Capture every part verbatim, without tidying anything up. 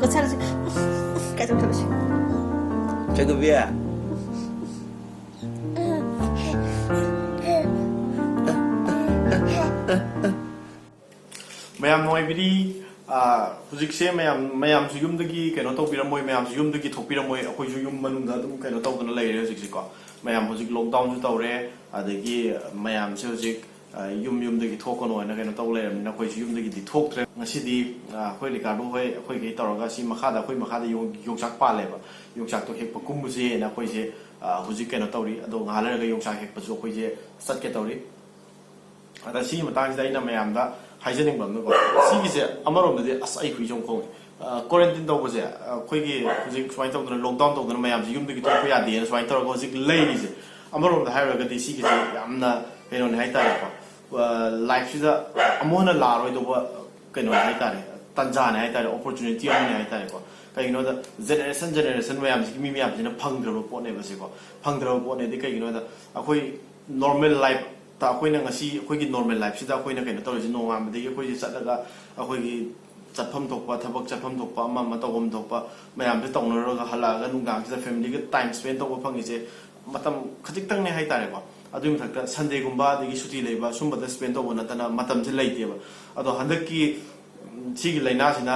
ꯀꯣꯠꯁꯜꯂꯁꯤ꯫ ꯀꯩꯗꯧ ꯊꯕꯛꯁꯤ? ꯆꯒꯕꯤ꯫ ꯃꯌꯥꯝ ꯅꯨꯡꯉꯥꯏꯕꯤꯔꯤ? ꯑꯥ, ꯍꯧꯖꯤꯛꯁꯦ ꯃꯌꯥꯝ, ꯃꯌꯥꯝꯁꯨ ꯌꯨꯝꯗꯒꯤ ꯀꯩꯅꯣ ꯇꯧꯕꯤꯔꯝꯃꯣꯏ, ꯃꯌꯥꯝꯁꯨ ꯌꯨꯝꯗꯒꯤ ꯊꯣꯛꯄꯤꯔꯝꯃꯣꯏ, ꯑꯩꯈꯣꯏꯁꯨ ꯌꯨꯝ ꯃꯅꯨꯡꯗ ꯑꯗꯨꯝ ꯀꯩꯅꯣ ꯇꯧꯗꯅ ꯂꯩꯔꯦ ꯍꯧꯖꯤꯛꯁꯦꯀꯣ꯫ ꯃꯌꯥꯝ ꯍꯧꯖꯤꯛ ꯂꯣꯛꯗꯥꯎꯟꯁꯨ ꯇꯧꯔꯦ, ꯑꯗꯒꯤ ꯃꯌꯥꯝꯁꯦ ꯍꯧꯖꯤꯛ, ꯑ, ꯌꯨꯝ ꯌꯨꯝꯗꯒꯤ ꯊꯣꯛꯀꯅꯣ ꯍꯥꯏꯅ ꯀꯩꯅꯣ ꯇꯧ ꯂꯩꯔꯕꯅꯤꯅ ꯑꯩꯈꯣꯏꯁꯨ ꯌꯨꯝꯗꯒꯤꯗꯤ ꯊꯣꯛꯇ꯭ꯔꯦ꯫ ꯉꯁꯤꯗꯤ, ꯑ, ꯑꯩꯈꯣꯏ ꯔꯤꯀꯥꯔꯗꯣ ꯍꯣꯏ, ꯑꯩꯈꯣꯏꯈꯩ ꯇꯧꯔꯒ ꯁꯤ ꯃꯈꯥꯗ, ꯑꯩꯈꯣꯏ ꯃꯈꯥꯗ ꯌꯣꯡ-, ꯌꯣꯡꯆꯥꯛ ꯄꯥꯜꯂꯦꯕ, ꯌꯣꯡꯆꯥꯛꯇꯣ ꯍꯦꯛꯄ ꯀꯨꯝꯃꯨꯁꯦꯅ ꯑꯩꯈꯣꯏꯁꯦ, ꯑ, ꯍꯧꯖꯤꯛ ꯀꯩꯅꯣ ꯇꯧꯔꯤ꯫ ꯑꯗꯣ ꯉꯥꯏꯍꯥꯛ ꯂꯩꯔꯒ ꯌꯣꯡꯆꯥꯛ ꯍꯦꯛꯄꯁꯨ ꯑꯩꯈꯣꯏꯁꯦ ꯆꯠꯀꯦ ꯇꯧꯔꯤ꯫ ꯑꯗ ꯁꯤꯒꯤ ꯃꯇꯥꯡꯁꯤꯗ ꯑꯩꯅ ꯃꯌꯥꯝꯗ ꯍꯥꯏꯖꯅꯤꯡꯕ ꯑꯃꯅꯀꯣ, ꯁꯤꯒꯤꯁꯦ ꯑꯃꯔꯣꯝꯗꯗꯤ ꯑꯁ ꯑꯩ ꯍꯨꯏꯁꯦ ꯑꯃꯨꯛ ꯈꯣꯡꯉꯦ꯫ ꯀ꯭ꯋꯥꯔꯦꯟꯇꯤꯟ ꯇꯧꯕꯁꯦ, ꯑꯩꯈꯣꯏꯒꯤ ꯍꯧꯖꯤꯛ ꯁꯨꯃꯥꯏꯅ ꯇꯧꯗꯅ ꯂꯣꯛꯗꯥꯎꯟ ꯇꯧꯗꯅ ꯃꯌꯥꯝꯁꯦ ꯌꯨꯝꯗꯒꯤ ꯊꯣꯛꯄ ꯌꯥꯗꯦꯅ ꯁꯨꯃꯥꯏꯅ ꯇꯧꯔꯒ ꯍꯧꯖꯤꯛ ꯂꯩꯔꯤꯁꯦ, ꯑꯃꯔꯣꯝꯗ ꯍꯥꯏꯔꯨꯔꯒꯗꯤ ꯁꯤꯒꯤꯁꯦ ꯌꯥꯝꯅ ꯀꯩꯅꯣꯅꯦ ꯍꯥꯏꯇꯥꯔꯦꯀꯣ, ꯂꯥꯏꯐꯁꯤꯗ ꯑꯃꯨꯛ ꯍꯟꯅ ꯂꯥꯛꯑꯔꯣꯏꯗꯧꯕ ꯀꯩꯅꯣꯅꯦ ꯍꯥꯏꯇꯥꯔꯦ, ꯇꯥꯟꯖꯥꯅꯦ ꯍꯥꯏꯇꯥꯔꯦ, ꯑꯣꯄꯣꯔꯆꯨꯅꯤꯇꯤ ꯑꯃꯅꯦ ꯍꯥꯏꯇꯥꯔꯦꯀꯣ꯫ ꯀꯩꯒꯤꯅꯣꯗ ꯖꯦꯅꯦꯔꯦꯁꯟ ꯖꯦꯅꯦꯔꯦꯁꯟ ꯃꯌꯥꯝꯁꯤꯒꯤ ꯃꯤ ꯃꯌꯥꯝꯁꯤꯅ ꯐꯪꯗ꯭ꯔꯕ ꯄꯣꯠꯅꯦꯕ ꯁꯤꯀꯣ꯫ ꯐꯪꯗ꯭ꯔꯕ ꯄꯣꯠꯅꯦꯗꯤ ꯀꯩꯒꯤꯅꯣꯗ ꯑꯩꯈꯣꯏ ꯅꯣꯔꯃꯦꯜ ꯂꯥꯏꯐꯇ ꯑꯩꯈꯣꯏꯅ ꯉꯁꯤ ꯑꯩꯈꯣꯏꯒꯤ ꯅꯣꯔꯃꯦꯜ ꯂꯥꯏꯐꯁꯤꯗ ꯑꯩꯈꯣꯏꯅ ꯀꯩꯅꯣ ꯇꯧꯔꯤꯁꯦ, ꯅꯣꯡꯉꯥꯟꯕꯗꯒꯤ ꯑꯩꯈꯣꯏꯁꯦ ꯆꯠꯂꯒ ꯑꯩꯈꯣꯏꯒꯤ ꯆꯠꯐꯝ ꯊꯣꯛꯄ, ꯊꯕꯛ ꯆꯠꯐꯝ ꯊꯣꯛꯄ, ꯑꯃ ꯑꯃ ꯇꯧꯐꯝ ꯊꯣꯛꯄ ꯃꯌꯥꯝꯁꯦ ꯇꯧꯅꯔꯒ ꯍꯜꯂꯛꯑꯒ ꯅꯨꯡꯗꯥꯡꯁꯤꯗ ꯐꯦꯃꯤꯂꯤꯒ ꯇꯥꯏꯝ ꯁ꯭ꯄꯦꯟ ꯇꯧꯕ ꯐꯪꯉꯤꯁꯦ ꯃꯇꯝ ꯈꯖꯤꯛꯇꯪꯅꯦ ꯍꯥꯏꯇꯥꯔꯦꯀꯣ꯫ ꯑꯗꯨꯒꯤ ꯃꯊꯛꯇ ꯁꯟꯗꯦꯒꯨꯝꯕ ꯑꯗꯒꯤ ꯁꯨꯇꯤ ꯂꯩꯕ ꯁꯨꯝꯕꯗ ꯁ꯭ꯄꯦꯟ ꯇꯧꯕ ꯅꯠꯇꯅ ꯃꯇꯝꯁꯦ ꯂꯩꯇꯦꯕ꯫ ꯑꯗꯣ ꯍꯟꯗꯛꯀꯤ, ꯎꯝ, ꯁꯤꯒꯤ ꯂꯥꯏꯅꯥꯁꯤꯅ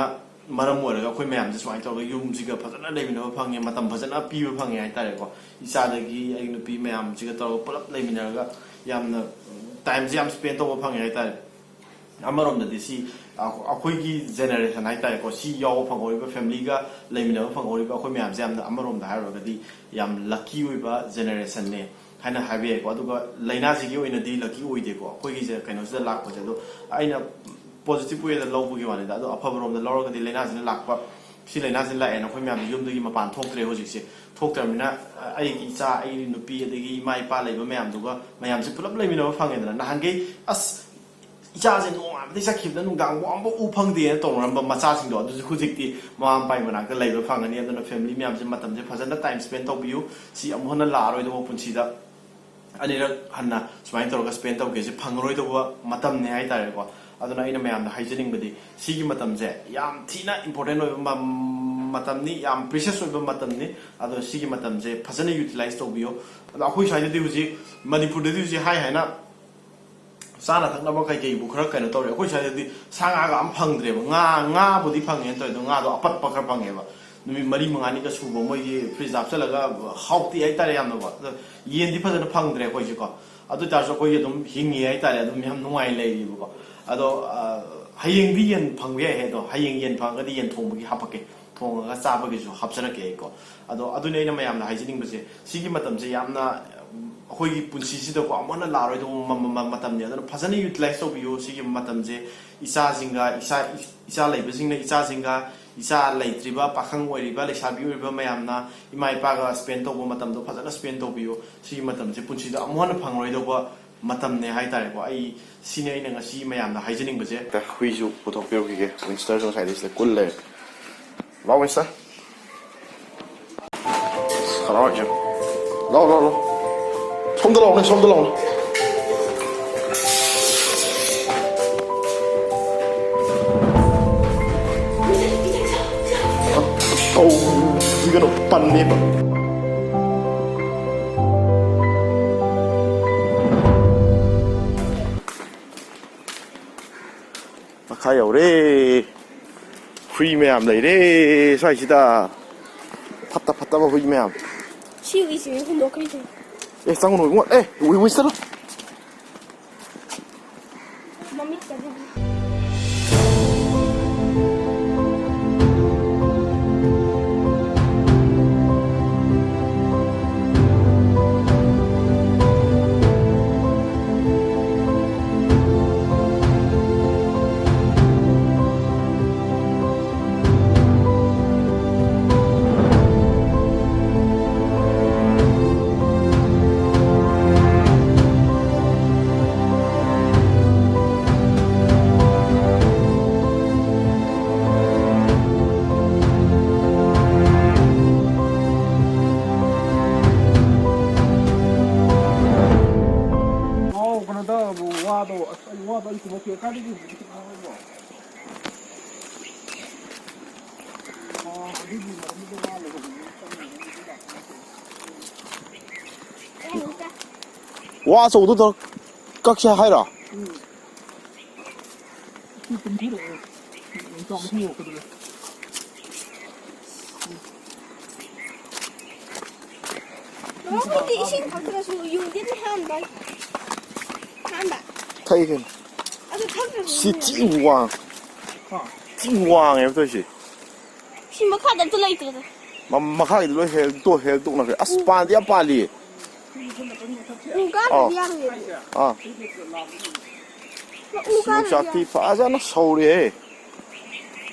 ꯃꯔꯝ ꯑꯣꯏꯔꯒ ꯑꯩꯈꯣꯏ ꯃꯌꯥꯝꯁꯦ ꯁꯨꯃꯥꯏꯅ ꯇꯧꯔꯒ ꯌꯨꯝꯁꯤꯒ ꯐꯖꯅ ꯂꯩꯃꯤꯟꯅꯕ ꯐꯪꯉꯦ, ꯃꯇꯝ ꯐꯖꯅ ꯄꯤꯕ ꯐꯪꯉꯦ ꯍꯥꯏꯇꯥꯔꯦꯀꯣ꯫ ꯏꯆꯥꯗꯒꯤ ꯑꯩ ꯅꯨꯄꯤ ꯃꯌꯥꯝꯁꯤꯒ ꯇꯧꯔꯒ ꯄꯨꯂꯞ ꯂꯩꯃꯤꯟꯅꯔꯒ ꯌꯥꯝꯅ, ꯎꯝ, ꯇꯥꯏꯝꯁꯦ ꯌꯥꯝ ꯁ꯭ꯄꯦꯟ ꯇꯧꯕ ꯐꯪꯉꯦ ꯍꯥꯏꯇꯥꯔꯦ꯫ ꯑꯃꯔꯣꯝꯗꯗꯤ ꯁꯤ ꯑꯩꯈꯣꯏꯒꯤ ꯖꯦꯅꯦꯔꯦꯁꯟ ꯍꯥꯏꯇꯥꯔꯦꯀꯣ, ꯁꯤ ꯌꯥꯎꯕ ꯐꯪꯍꯧꯔꯤꯕ, ꯐꯦꯃꯤꯂꯤꯒ ꯂꯩꯃꯤꯟꯅꯕ ꯐꯪꯍꯧꯔꯤꯕ ꯑꯩꯈꯣꯏ ꯃꯌꯥꯝꯁꯦ ꯌꯥꯝꯅ, ꯑꯃꯔꯣꯝꯗ ꯍꯥꯏꯔꯨꯔꯒꯗꯤ ꯌꯥꯝ ꯂꯛꯀꯤ ꯑꯣꯏꯕ ꯖꯦꯅꯦꯔꯦꯁꯟꯅꯦ ꯍꯥꯏꯅ ꯍꯥꯏꯕ ꯌꯥꯏꯀꯣ꯫ ꯑꯗꯨꯒ ꯂꯥꯏꯅꯥꯁꯤꯒꯤ ꯑꯣꯏꯅꯗꯤ ꯂꯛꯀꯤ ꯑꯣꯏꯗꯦꯀꯣ꯫ ꯑꯩꯈꯣꯏꯒꯤꯁꯦ ꯀꯩꯅꯣꯁꯤꯗ ꯂꯥꯛꯄꯁꯦ, ꯑꯗꯣ ꯑꯩꯅ ꯄꯣꯖꯤꯇꯤꯚ ꯋꯦꯗ ꯂꯧꯕꯒꯤ ꯋꯥꯅꯤꯗ꯫ ꯑꯗꯣ ꯑꯐꯕꯔꯣꯝꯗ ꯂꯧꯔꯒꯗꯤ ꯂꯥꯏꯅꯥꯁꯤꯅ ꯂꯥꯛꯄ, ꯁꯤ ꯂꯥꯏꯅꯥꯁꯤꯅ ꯂꯥꯛꯑꯦꯅ ꯑꯩꯈꯣꯏ ꯃꯌꯥꯝꯁꯦ ꯌꯨꯝꯗꯒꯤ ꯃꯄꯥꯟ ꯊꯣꯛꯇ꯭ꯔꯦ ꯍꯧꯖꯤꯛꯁꯦ꯫ ꯊꯣꯛꯇ꯭ꯔꯕꯅꯤꯅ ꯑꯩꯒꯤ ꯏꯆꯥ, ꯑꯩꯒꯤ ꯅꯨꯄꯤ, ꯑꯗꯒꯤ ꯏꯃꯥ ꯏꯄꯥ ꯂꯩꯕ ꯃꯌꯥꯝꯗꯨꯒ ꯃꯌꯥꯝꯁꯦ ꯄꯨꯂꯞ ꯂꯩꯃꯤꯟꯅꯕ ꯐꯪꯉꯦꯗꯅ꯫ ꯅꯍꯥꯟꯈꯩ ꯑꯁ ꯏꯆꯥꯁꯦ ꯅꯣꯡꯉꯥꯟꯕꯗꯩ ꯆꯠꯈꯤꯕꯗ ꯅꯨꯡꯗꯥꯡꯐꯥꯎ ꯑꯃꯐꯥꯎ ꯎ ꯐꯪꯗꯦꯅ ꯇꯧꯅꯔꯝꯕ ꯃꯆꯥꯁꯤꯡꯗꯣ, ꯑꯗꯨꯁꯨ ꯍꯧꯖꯤꯛꯇꯤ ꯃꯃꯥ ꯃꯄꯥꯒꯤ ꯃꯅꯥꯛꯇ ꯂꯩꯕ ꯐꯪꯒꯅꯤ꯫ ꯑꯗꯨꯅ ꯐꯦꯃꯤꯂꯤ ꯃꯌꯥꯝꯁꯦ ꯃꯇꯝꯁꯦ ꯐꯖꯅ ꯇꯥꯏꯝ ꯁ꯭ꯄꯦꯟ ꯇꯧꯕꯤꯌꯨ꯫ ꯁꯤ ꯑꯃꯨꯛ ꯍꯟꯅ ꯂꯥꯛꯑꯔꯣꯏꯗꯧꯕ ꯄꯨꯟꯁꯤꯗ꯫ ꯑꯅꯤꯔꯛ ꯍꯟꯅ ꯁꯨꯃꯥꯏꯅ ꯇꯧꯔꯒ ꯁ꯭ꯄꯦꯟ ꯇꯧꯒꯦꯁꯦ ꯐꯪꯉꯔꯣꯏꯗꯧꯕ ꯃꯇꯝꯅꯦ ꯍꯥꯏꯇꯥꯔꯦꯀꯣ꯫ ꯑꯗꯨꯅ ꯑꯩꯅ ꯃꯌꯥꯝꯗ ꯍꯥꯏꯖꯅꯤꯡꯕꯗꯤ, ꯁꯤꯒꯤ ꯃꯇꯝꯁꯦ ꯌꯥꯝ ꯊꯤꯅ ꯏꯝꯄꯣꯔꯇꯦꯟ ꯑꯣꯏꯕ ꯃ-, ꯃꯇꯝꯅꯤ, ꯌꯥꯝ ꯄ꯭ꯔꯤꯁꯤꯌꯁ ꯑꯣꯏꯕ ꯃꯇꯝꯅꯤ꯫ ꯑꯗꯣ ꯁꯤꯒꯤ ꯃꯇꯝꯁꯦ ꯐꯖꯅ ꯌꯨꯇꯤꯂꯥꯏꯁ ꯇꯧꯕꯤꯌꯣ꯫ ꯑꯗꯣ ꯑꯩꯈꯣꯏ ꯁ꯭ꯋꯥꯏꯗꯗꯤ ꯍꯧꯖꯤꯛ ꯃꯅꯤꯄꯨꯔꯗꯗꯤ ꯍꯧꯖꯤꯛ ꯍꯥꯏ ꯍꯥꯏꯅ ꯆꯥꯅ ꯊꯛꯅꯕ ꯀꯩꯀꯩꯕꯨ ꯈꯔ ꯀꯩꯅꯣ ꯇꯧꯔꯦ꯫ ꯑꯩꯈꯣꯏ ꯁ꯭ꯋꯥꯏꯗꯗꯤ ꯁꯥ ꯉꯥꯒ ꯑꯝ ꯐꯪꯗ꯭ꯔꯦꯕ꯫ ꯉꯥ, ꯉꯥꯕꯨꯗꯤ ꯐꯪꯉꯦꯅ ꯇꯧꯋꯦ, ꯑꯗꯣ ꯉꯥꯗꯣ ꯑꯄꯠꯄ ꯈꯔ ꯐꯪꯉꯦꯕ꯫ ꯅꯨꯃꯤꯠ ꯃꯔꯤ ꯃꯉꯥꯅꯤꯒ ꯁꯨꯕ ꯃꯣꯏꯒꯤ ꯐ꯭ꯔꯤꯖ ꯍꯥꯞꯆꯜꯂꯒ ꯍꯥꯎꯇꯦ ꯍꯥꯏꯇꯥꯔꯦ ꯌꯥꯝꯅꯀꯣ꯫ ꯑꯗꯣ ꯌꯦꯟꯗꯤ ꯐꯖꯅ ꯐꯪꯗ꯭ꯔꯦ ꯑꯩꯈꯣꯏꯁꯦꯀꯣ꯫ ꯑꯗꯨ ꯑꯣꯏꯇꯥꯔꯁꯨ ꯑꯩꯈꯣꯏꯒꯤ ꯑꯗꯨꯝ ꯍꯤꯡꯉꯤ ꯍꯥꯏꯇꯥꯔꯦ, ꯑꯗꯨꯝ ꯌꯥꯝ ꯅꯨꯡꯉꯥꯏꯅ ꯂꯩꯔꯤꯕꯀꯣ꯫ ꯑꯗꯣ, ꯑ, ꯍꯌꯦꯡꯗꯤ ꯌꯦꯟ ꯐꯪꯕ ꯌꯥꯏ, ꯑꯗꯣ ꯍꯌꯦꯡ ꯌꯦꯟ ꯐꯪꯉꯒꯗꯤ ꯌꯦꯟ ꯊꯣꯡꯕꯒꯤ ꯍꯥꯞꯄꯛꯀꯦ, ꯊꯣꯡꯉꯒ ꯆꯥꯕꯒꯤꯁꯨ ꯍꯥꯞꯆꯔꯛꯀꯦ ꯑꯩꯀꯣ꯫ ꯑꯗꯣ ꯑꯗꯨꯅꯤ ꯑꯩꯅ ꯃꯌꯥꯝꯗ ꯍꯥꯏꯖꯅꯤꯡꯕꯁꯦ, ꯁꯤꯒꯤ ꯃꯇꯝꯁꯦ ꯌꯥꯝꯅ, ꯎꯝ, ꯑꯩꯈꯣꯏꯒꯤ ꯄꯨꯟꯁꯤꯁꯤꯗꯀꯣ ꯑꯃꯨꯛ ꯍꯟꯅ ꯂꯥꯛꯑꯔꯣꯏꯗꯧꯕ ꯃ-, ꯃ-, ꯃ-, ꯃꯇꯝꯅꯤ꯫ ꯑꯗꯨꯅ ꯐꯖꯅ ꯌꯨꯇꯤꯂꯥꯏꯁ ꯇꯧꯕꯤꯌꯨ ꯁꯤꯒꯤ ꯃꯇꯝꯁꯦ꯫ ꯏꯆꯥꯁꯤꯡꯒ, ꯏꯆꯥ, ꯏꯆꯥ ꯂꯩꯕꯁꯤꯡꯅ ꯏꯆꯥꯁꯤꯡꯒ, ꯏꯆꯥ ꯂꯩꯇ꯭ꯔꯤꯕ, ꯄꯥꯈꯪ ꯑꯣꯏꯔꯤꯕ, ꯂꯩꯁꯥꯕꯤ ꯑꯣꯏꯔꯤꯕ ꯃꯌꯥꯝꯅ ꯏꯃꯥ ꯏꯄꯥꯒ ꯁ꯭ꯄꯦꯟ ꯇꯧꯕ ꯃꯇꯝꯗꯣ ꯐꯖꯅ ꯁ꯭ꯄꯦꯟ ꯇꯧꯕꯤꯌꯨ꯫ ꯁꯤꯒꯤ ꯃꯇꯝꯁꯦ ꯄꯨꯟꯁꯤꯗ ꯑꯃꯨꯛ ꯍꯟꯅ ꯐꯪꯉꯔꯣꯏꯗꯧꯕ ꯃꯇꯝꯅꯦ ꯍꯥꯏꯇꯥꯔꯦꯀꯣ꯫ ꯑꯩ ꯁꯤꯅꯦ ꯑꯩꯅ ꯉꯁꯤ ꯃꯌꯥꯝꯗ ꯍꯥꯏꯖꯅꯤꯡꯕꯁꯦ꯫ ꯍꯨꯏꯁꯨ ꯄꯨꯊꯣꯛꯄꯤꯔꯨꯈꯤꯒꯦ꯫ ꯋꯤꯟꯁꯇꯔꯁꯨ ꯉꯁꯥꯏꯗꯩ ꯁꯤꯗ ꯀꯨꯜ ꯂꯩꯔꯦ꯫ ꯂꯥꯛꯑꯣ, ꯋꯤꯟꯁꯇꯔ꯫ ꯍꯔꯥꯎꯔꯤꯁꯦ꯫ ꯂꯥꯛꯑꯣ, ꯂꯥꯛꯑꯣ, ꯂꯥꯛꯑꯣ꯫ ꯁꯣꯝꯗ ꯂꯥꯛꯑꯣꯅꯦ, ꯁꯣꯝꯗ ꯂꯥꯛꯑꯣꯅꯦ꯫ ꯑꯧ, ꯁꯤ ꯀꯩꯅꯣ ꯄꯟꯅꯦꯕ꯫ ꯃꯈꯥ ꯌꯧꯔꯦ꯫ ꯍꯨꯏ ꯃꯌꯥꯝ ꯂꯩꯔꯦ ꯁ꯭ꯋꯥꯏꯁꯤꯗ꯫ ꯐꯠꯇ ꯐꯠꯇꯕ ꯍꯨꯏ ꯃꯌꯥꯝ꯫ ꯁꯤ ꯍꯨꯏꯁꯤ ꯍꯨꯟꯗꯣꯛꯈ꯭ꯔꯤꯁꯦ꯫ ꯑꯦ, ꯆꯪꯉꯨꯅꯨ ꯏꯕꯨꯡꯉꯣ꯫ ꯑꯦ, ꯍꯨꯏ, ꯍꯨꯏ ꯆꯠꯂꯣ꯫ ꯃꯃꯤꯠꯀꯗꯤ꯫ ꯑꯁ, ꯑꯩ ꯋꯥꯕ ꯑꯩ ꯀꯨꯝꯃꯛꯇꯦ꯫ ꯀꯥꯏꯗꯒꯤ ꯍꯧꯖꯤꯛ ꯈꯤꯇꯪ ꯍꯥꯏꯔꯛꯑꯣ꯫ ꯑꯥ, ꯑꯗꯨꯒꯤ ꯃꯔꯝꯗ ꯋꯥ ꯂꯩꯕꯅꯤ꯫ ꯋꯥ ꯑꯆꯧꯕꯗꯣ ꯇꯧꯔ ꯀꯛꯁꯦ ꯍꯥꯏꯔꯣ? ꯎꯝ꯫ ꯁꯤ ꯇꯨꯝꯊꯔꯛꯑꯦ꯫ ꯅꯨꯡꯗꯥꯡ ꯄꯨꯡ ꯌꯧꯔꯛꯄꯗꯨꯗ꯫ ꯃꯈꯣꯏꯗꯤ ꯏꯁꯤꯡ ꯊꯛꯇ꯭ꯔꯁꯨ ꯌꯨꯝꯗꯤ ꯑꯗꯨꯝ ꯍꯥꯟꯕ꯫ ꯍꯥꯟꯕ꯫ ꯊꯛꯏ ꯀꯩꯅꯣ꯫ ꯑꯗꯨ ꯊꯛꯇ꯭ꯔꯁꯨ ꯁꯤ ꯌꯨꯝꯗꯤ ꯊꯤ ꯋꯥꯡ-, ꯍꯥ? ꯊꯤ ꯋꯥꯡꯉꯦꯕ ꯇꯧꯔꯤꯁꯦ꯫ ꯁꯤ ꯃꯈꯥꯗ ꯑꯝꯇ ꯂꯩꯇ꯭ꯔꯦꯗ꯫ ꯃ-, ꯃꯈꯥꯒꯤꯗꯤ ꯂꯣꯏ ꯍꯦꯛꯇꯣꯛ-, ꯍꯦꯛꯇꯣꯛꯅꯈ꯭ꯔꯦ꯫ ꯑꯁ, ꯎ-, ꯄꯥꯟꯗꯤ ꯌꯥꯝ ꯄꯥꯜꯂꯤꯌꯦ꯫ ꯎ ꯀꯥꯗ꯭ꯔꯗꯤ ꯑꯥ꯫ ꯌꯥꯔꯣꯏꯌꯦ꯫ ꯑꯥ꯫ ꯎ ꯀꯥꯗ꯭ꯔꯗꯤ ꯌꯣꯡꯆꯥꯛꯇꯤ ꯌꯥꯔꯣꯏ꯫ ꯐꯖꯅ ꯁꯧꯔꯦꯍꯦ꯫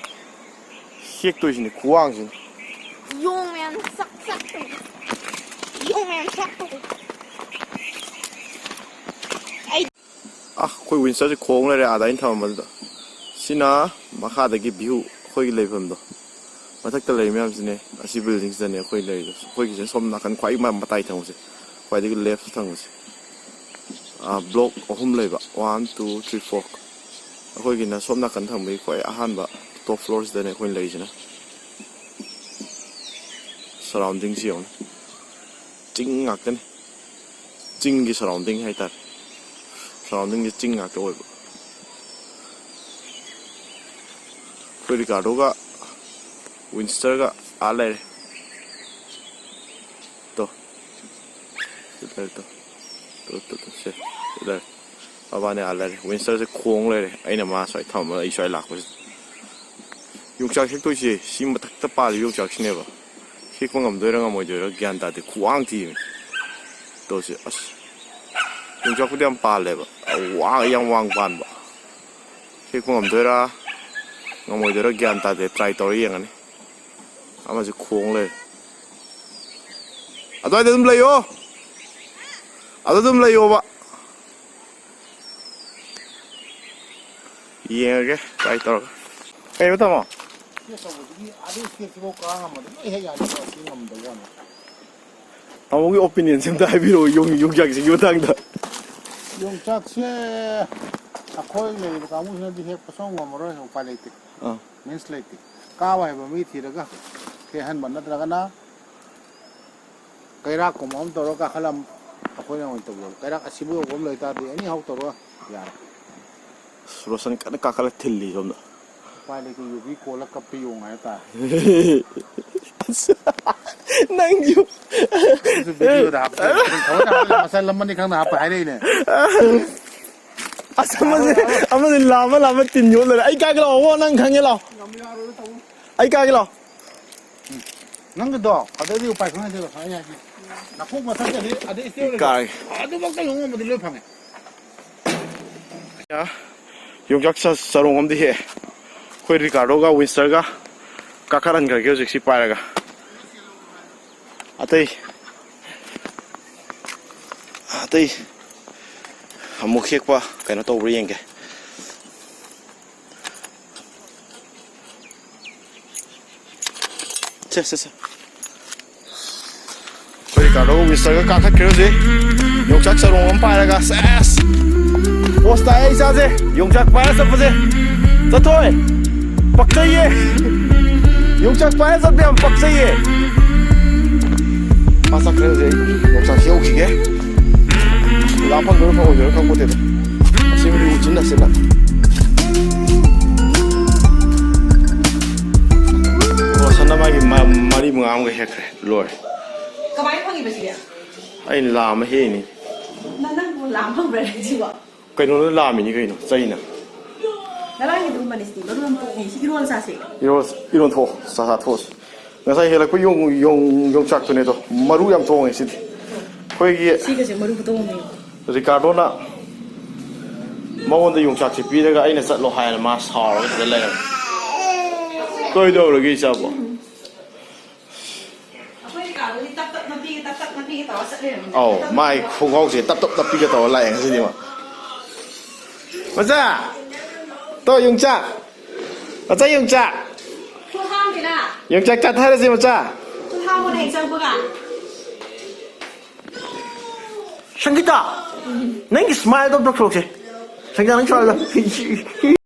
ꯍꯦꯛꯇꯣꯏꯁꯤꯅꯤ ꯈꯨꯋꯥꯡꯁꯤꯅꯤ꯫ ꯌꯣꯡ ꯃꯌꯥꯝ ꯆꯥꯛ ꯆꯥꯛ ꯇꯧꯏ꯫ ꯌꯣꯡ ꯃꯌꯥꯝ ꯆꯥꯛ ꯇꯧꯏ꯫ ꯑꯩ ꯑꯥ, ꯑꯩꯈꯣꯏ ꯋꯤꯟꯆꯔꯁꯦ ꯈꯣꯡ ꯂꯩꯔꯦ ꯑꯥꯗ ꯑꯩꯅ ꯊꯝꯃꯝꯕꯗꯨꯗ꯫ ꯁꯤꯅ ꯃꯈꯥꯗꯒꯤ ꯚ꯭ꯌꯨ ꯑꯩꯈꯣꯏꯒꯤ ꯂꯩꯐꯝꯗꯣ꯫ ꯃꯊꯛꯇ ꯂꯩꯔꯤ ꯃꯌꯥꯝꯁꯤꯅꯦ꯫ ꯑꯁꯤ ꯕꯤꯜꯗꯤꯡꯁꯤꯗꯅꯦ ꯑꯩꯈꯣꯏ ꯂꯩꯔꯤꯗꯣ꯫ ꯑꯩꯈꯣꯏꯒꯤꯁꯦ ꯁꯣꯝ ꯅꯥꯀꯟ ꯈ꯭ꯋꯥꯏ ꯃ-, ꯃꯇꯥꯏ ꯊꯪꯕꯁꯦ꯫ ꯈ꯭ꯋꯥꯏꯗꯒꯤ ꯂꯦꯐ ꯊꯪꯕꯁꯦ꯫ ꯑꯥ, ꯕ꯭ꯂꯣꯛ ꯑꯍꯨꯝ ꯂꯩꯕ꯫ One, two, three, four꯫ ꯑꯩꯈꯣꯏꯒꯤꯅ ꯁꯣꯝ ꯅꯥꯀꯟ ꯊꯪꯕꯒꯤ ꯈ꯭ꯋꯥꯏ ꯑꯍꯥꯟꯕ ꯇꯣꯞ ꯐ꯭ꯂꯣꯔꯁꯤꯗꯅꯦ ꯑꯩꯈꯣꯏꯅ ꯂꯩꯔꯤꯁꯤꯅ꯫ ꯁꯔꯥꯎꯟꯗꯤꯡꯁꯤ ꯌꯦꯡꯉꯨꯅꯦ꯫ ꯆꯤꯡ ꯉꯥꯛꯇꯅꯤ꯫ ꯆꯤꯡꯒꯤ ꯁꯔꯥꯎꯟꯗꯤꯡ ꯍꯥꯏꯇꯥꯔꯦ꯫ ꯁꯔꯥꯎꯟꯗꯤꯡꯁꯦ ꯆꯤꯡ ꯉꯥꯛꯇ ꯑꯣꯏꯕ꯫ ꯑꯩꯈꯣꯏ ꯔꯤꯀꯥꯔꯗꯣꯒ ꯋꯤꯟꯁꯇꯔꯒ ꯑꯥ ꯂꯩꯔꯦ꯫ ꯇꯣ꯫ ꯁꯤ ꯂꯩꯔꯦ ꯇꯣ꯫ ꯇꯣ, ꯇꯣ, ꯇꯣ, ꯁꯦ꯫ ꯁꯤ ꯂꯩꯔꯦ꯫ ꯃꯕꯥꯅꯤ ꯑꯥ ꯂꯩꯔꯦ꯫ ꯋꯤꯟꯁꯇꯔꯁꯦ ꯈꯣꯡ ꯂꯩꯔꯦ꯫ ꯑꯩꯅ ꯃꯥ ꯁ꯭ꯋꯥꯏ ꯊꯝꯃꯒ ꯑꯩ ꯁ꯭ꯋꯥꯏ ꯂꯥꯛꯄꯁꯤꯗ꯫ ꯌꯣꯡꯆꯥꯛ ꯍꯦꯛꯇꯣꯏꯁꯦ ꯁꯤ ꯃꯊꯛꯇ ꯄꯥꯜꯂꯤꯕ ꯌꯣꯡꯆꯥꯛꯁꯤꯅꯦꯕ꯫ ꯍꯦꯛꯄ ꯉꯝꯗꯣꯏꯔꯥ ꯉꯝꯃꯣꯏꯗꯣꯏꯔꯥ ꯒ꯭ꯌꯥꯟ ꯇꯥꯗꯦ꯫ ꯈꯨꯋꯥꯡ ꯊꯤꯕꯅꯤ꯫ ꯇꯧꯁꯦ꯫ ꯑꯁ꯫ ꯌꯣꯡꯆꯥꯛꯄꯨꯗꯤ ꯌꯥꯝ ꯄꯥꯜꯂꯦꯕ꯫ ꯋꯥꯡ, ꯌꯥꯝ ꯋꯥꯡ ꯄꯥꯟꯕ꯫ ꯍꯦꯛꯄ ꯉꯝꯗꯣꯏꯔꯥ ꯉꯝꯃꯣꯏꯗꯣꯏꯔꯥ ꯒ꯭ꯌꯥꯟ ꯇꯥꯗꯦ꯫ ꯇ꯭ꯔꯥꯏ ꯇꯧꯔ ꯌꯦꯡꯉꯅꯤ꯫ ꯑꯃꯁꯦ ꯈꯣꯡ ꯂꯩꯔꯦ꯫ ꯑꯗꯨꯋꯥꯏꯗ ꯑꯗꯨꯝ ꯂꯩꯌꯣ꯫ ꯑꯗꯨ ꯑꯗꯨꯝ ꯂꯩꯌꯣꯕ꯫ ꯌꯦꯡꯉꯒꯦ ꯇ꯭ꯔꯥꯏ ꯇꯧꯔꯒ꯫ ꯀꯩꯕ ꯇꯥꯃꯣ? ꯁꯤ ꯑꯆꯧꯕꯗꯨꯒꯤ ꯑꯥꯗꯩ ꯏꯁꯇꯦꯞꯁꯤꯐꯥꯎ ꯀꯥ ꯉꯝꯃꯗꯤ ꯂꯣꯏ ꯍꯦꯛ ꯌꯥꯅꯤ, ꯁꯤ ꯉꯝꯗꯕ ꯋꯥꯅꯤ꯫ ꯇꯥꯃꯣꯒꯤ ꯑꯣꯄꯤꯅꯤꯌꯟꯁꯦ ꯑꯝꯇ ꯍꯥꯏꯕꯤꯔꯛꯑꯣ, ꯌꯣꯡ-, ꯌꯣꯡꯆꯥꯛꯁꯤꯒꯤ ꯃꯇꯥꯡꯗ꯫ ꯁꯤ ꯌꯣꯡꯆꯥꯛꯁꯦ ꯑꯩꯈꯣꯏ ꯂꯩꯔꯤꯕ ꯀꯥꯡꯕꯨꯁꯤꯅꯗꯤ ꯍꯦꯛꯄ ꯁꯨꯡꯉꯝ ꯉꯝꯃꯔꯣꯏ, ꯎꯄꯥꯏ ꯂꯩꯇꯦ꯫ ꯑꯥ꯫ ꯃꯤꯟꯁ ꯂꯩꯇꯦ꯫ ꯀꯥꯕ ꯍꯩꯕ ꯃꯤ ꯊꯤꯔꯒ ꯍꯦꯛꯍꯟꯕ ꯅꯠꯇ꯭ꯔꯒꯅ ꯀꯩꯔꯥꯛꯀꯨꯝꯕ ꯑꯃ ꯇꯧꯔꯒ ꯀꯥꯈꯠꯂꯝ ꯑꯩꯈꯣꯏꯅ ꯑꯣꯏꯅ ꯇꯧꯖꯕ꯫ ꯀꯩꯔꯥꯛ ꯑꯁꯤꯕ ꯌꯧꯕ ꯑꯃ ꯂꯩꯇꯥꯔꯗꯤ ꯑꯦꯅꯤ ꯍꯥꯎ ꯇꯧꯔꯒ ꯌꯥꯔꯦ꯫ ꯑꯁ, ꯔꯣꯁꯟ ꯀꯟꯅ ꯀꯥꯈꯠꯂ ꯊꯤꯜꯂꯤ ꯁꯣꯝꯗ꯫ ꯎꯄꯥꯏ ꯂꯩꯇꯦ, ꯌꯨꯕꯤ ꯀꯣꯜꯂ ꯀꯞꯄ ꯌꯣꯡ ꯍꯥꯏꯇꯥꯔꯦ꯫ ꯑꯁ, ꯅꯪꯁꯨ꯫ ꯑꯗꯨꯁꯨ ꯚꯤꯗꯤꯑꯣꯗ ꯍꯥꯞꯄ, ꯊꯑꯣꯏꯅ ꯍꯥꯞꯄ, ꯃꯆꯜ ꯑꯃꯅꯤ ꯈꯪꯅ ꯍꯥꯞꯄ ꯍꯥꯏꯔꯛꯏꯅꯦ꯫ ꯑꯁ, ꯑꯃꯁꯦ, ꯑꯃꯁꯦ ꯂꯥꯝꯃ ꯂꯥꯝꯃ ꯇꯤꯟ ꯌꯣꯠ ꯂꯩꯔꯦ꯫ ꯑꯩ ꯀꯥꯒꯦ ꯂꯥꯛꯑꯣ, ꯅꯪ ꯈꯪꯉꯦ ꯂꯥꯛꯑꯣ꯫ ꯑꯩ ꯀꯥꯒꯦ ꯂꯥꯛꯑꯣ꯫ ꯅꯪꯒꯤꯗꯣ ꯑꯗꯩꯗꯤ ꯎꯄꯥꯏ ꯈꯪꯅꯗꯦꯕ, ꯈꯪꯉꯦ ꯍꯥꯏꯁꯦ꯫ ꯅꯈꯣꯛ ꯃꯊꯛꯇꯗꯤ ꯑꯗꯩ ꯏꯁꯇꯦꯌꯔ ꯂꯩꯕ꯫ ꯏꯀꯥꯏ꯫ ꯑꯗꯨꯐꯥꯎꯗ ꯌꯣꯡ ꯑꯃꯗꯤ ꯂꯣꯏ ꯐꯪꯉꯦ꯫ ꯌꯣꯡꯆꯥꯛ ꯆ-, ꯆꯔꯣꯡ ꯑꯃꯗꯤ ꯍꯦꯛꯑꯦ꯫ ꯑꯩꯈꯣꯏ ꯔꯤꯀꯥꯔꯗꯣꯒ ꯋꯤꯟꯁꯇꯔꯒ ꯀꯥꯈꯠꯍꯟꯈ꯭ꯔꯒꯦ ꯍꯧꯖꯤꯛꯁꯤ ꯄꯥꯏꯔꯒ꯫ ꯑꯇꯩ, ꯑꯇꯩ ꯑꯃꯨꯛ ꯍꯦꯛꯄ ꯀꯩꯅꯣ ꯇꯧꯕ꯭ꯔꯥ ꯌꯦꯡꯒꯦ꯫ ꯁꯦ, ꯁꯦ, ꯁꯦ꯫ ꯑꯩꯈꯣꯏ ꯔꯤꯀꯥꯔꯗꯣ ꯋꯤꯟꯁꯇꯔꯒ ꯀꯥꯈꯠꯈ꯭ꯔꯦ ꯍꯧꯖꯤꯛ꯫ ꯌꯣꯡꯆꯥꯛ ꯆꯔꯣꯡ ꯑꯃ ꯄꯥꯏꯔꯒ, ꯁꯦꯁ! ꯄꯣꯁ ꯇꯥꯏ ꯏꯆꯥꯁꯦ, ꯌꯣꯡꯆꯥꯛ ꯄꯥꯏꯔ ꯆꯠꯄꯁꯦ꯫ ꯆꯠꯊꯣꯏ! ꯄꯛꯆꯩꯌꯦ! ꯌꯣꯡꯆꯥꯛ ꯄꯥꯏꯔ ꯆꯠꯄ ꯌꯥꯝ ꯄꯛꯆꯩꯌꯦ! ꯃꯥ ꯆꯠꯈ꯭ꯔꯦ ꯍꯧꯖꯤꯛ, ꯑꯩ ꯌꯣꯡꯆꯥꯛꯁꯤ ꯌꯧꯈꯤꯒꯦ꯫ ꯂꯥꯝ ꯐꯪꯗꯣꯏꯔ ꯐꯪꯉꯣꯏꯗꯣꯏꯔ ꯈꯪꯄꯣꯠꯇꯦꯗ꯫ ꯑꯁꯤꯕꯨꯗꯤ ꯎꯆꯤꯟ ꯅꯥꯆꯤꯟꯅ꯫ ꯔꯣꯁꯟꯅ ꯃꯥꯒꯤ ꯃ-, ꯃꯔꯤ ꯃꯉꯥ ꯑꯃꯒ ꯍꯦꯛꯈ꯭ꯔꯦ꯫ ꯂꯣꯏꯔꯦ꯫ ꯀꯃꯥꯏꯅ ꯐꯪꯉꯤꯕ ꯁꯤꯗꯤ? ꯑꯩꯅ ꯂꯥꯝꯃ ꯍꯦꯛꯏꯅꯤ꯫ ꯅ-, ꯅꯪꯕꯨ ꯂꯥꯝ ꯐꯪꯕ꯭ꯔꯥ ꯁꯤꯕꯣ? ꯀꯩꯅꯣꯅ ꯂꯥꯝꯃꯤꯅꯤ ꯀꯩꯅꯣ, ꯆꯩꯅ꯫ ꯉꯔꯥꯡꯒꯤꯗꯨ ꯃꯅꯤꯁꯇꯤ ꯃꯔꯨ ꯌꯥꯝ ꯇꯣꯛꯏ꯫ ꯁꯤ ꯏꯔꯣꯟ ꯆꯥꯁꯦ꯫ ꯏꯔꯣꯟ, ꯏꯔꯣꯟ ꯊꯣꯛꯑꯣ, ꯆꯥ ꯆꯥ ꯊꯣꯛꯑꯁꯤ꯫ ꯉꯁꯥꯏ ꯍꯦꯜꯂꯛꯄ ꯌꯣꯡ-, ꯌꯣꯡ-, ꯌꯣꯡꯆꯥꯛꯇꯨꯅꯦ ꯑꯗꯣ, ꯃꯔꯨ ꯌꯥꯝ ꯇꯣꯡꯉꯦ ꯁꯤꯗꯤ꯫ ꯑꯩꯈꯣꯏꯒꯤ ꯁꯤꯒꯁꯦ ꯃꯔꯨ ꯇꯣꯡꯉꯦ꯫ ꯔꯤꯀꯥꯔꯗꯣꯅ ꯃꯉꯣꯟꯗ ꯌꯣꯡꯆꯥꯛꯁꯦ ꯄꯤꯔꯒ ꯑꯩꯅ ꯆꯠꯂꯣ ꯍꯥꯏꯅ ꯃꯥ ꯁꯥꯎꯔꯒ ꯁꯤꯗ ꯂꯩꯔꯝꯃꯦ꯫ ꯀꯩꯗꯧꯔꯒꯦ ꯏꯆꯥꯕꯣ? ꯑꯩꯈꯣꯏ ꯀꯥꯗꯨꯗꯤ ꯇꯞ ꯇꯞ ꯅꯞꯄꯤꯒꯦ, ꯇꯞ ꯇꯞ ꯅꯞꯄꯤꯒꯦ ꯇꯧꯔ ꯆꯠ ꯂꯩꯔꯝꯃꯤꯅꯦ꯫ ꯑꯧ, ꯃꯥꯏ ꯈꯣꯡꯒ꯭ꯔꯥꯎꯁꯦ ꯇꯞ ꯇꯞ ꯅꯞꯄꯤꯒꯦ ꯇꯧꯔ ꯂꯥꯛꯑꯦ ꯉꯁꯤꯗꯤ ꯃꯥ꯫ ꯃꯆꯥ! ꯇꯣ, ꯌꯣꯡꯆꯥꯛ! ꯃꯆꯥ ꯌꯣꯡꯆꯥꯛ! ꯈꯨꯠ ꯍꯥꯝꯗꯦꯅ꯫ ꯌꯣꯡꯆꯥꯛ ꯆꯥꯊꯔꯁꯦ, ꯃꯆꯥ! ꯈꯨꯠ ꯍꯥꯝꯃꯣꯅꯦ ꯍꯦꯛ ꯆꯪꯉꯛꯄꯒ꯫ ꯁꯪꯒꯤꯇꯥ! ꯅꯪꯒꯤ ꯁ꯭ꯃꯥꯏꯜꯗꯣ ꯑꯝꯇ ꯊꯣꯛꯂꯛꯁꯦ꯫ ꯁꯪꯒꯤꯇꯥ, ꯅꯪ ꯁ꯭ꯃꯥꯏꯜꯗꯣ꯫